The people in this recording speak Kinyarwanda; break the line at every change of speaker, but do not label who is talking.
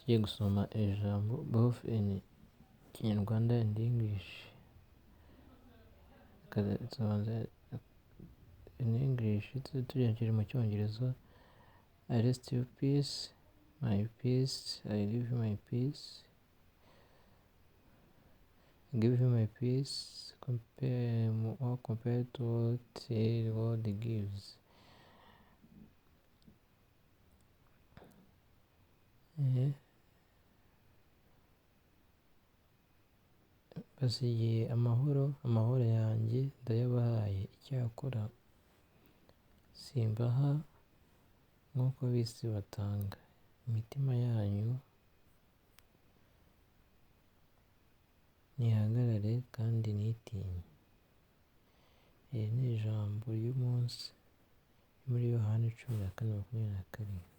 Tugiye gusoma iri jambo both in Kinyarwanda and English. Tubanze in English, tugenekereje mu Cyongereza: "I rest you peace, my peace, I give you my peace. I give you my peace, compare, more compared to what the world gives." Mbasigiye amahoro, amahoro yanjye ndayabahaye. Icyakora simbaha nk'uko ab'isi batanga. Imitima yanyu ntihagarare kandi ntitinye. Iri ni ijambo ry'umunsi muri Yohani 14:27.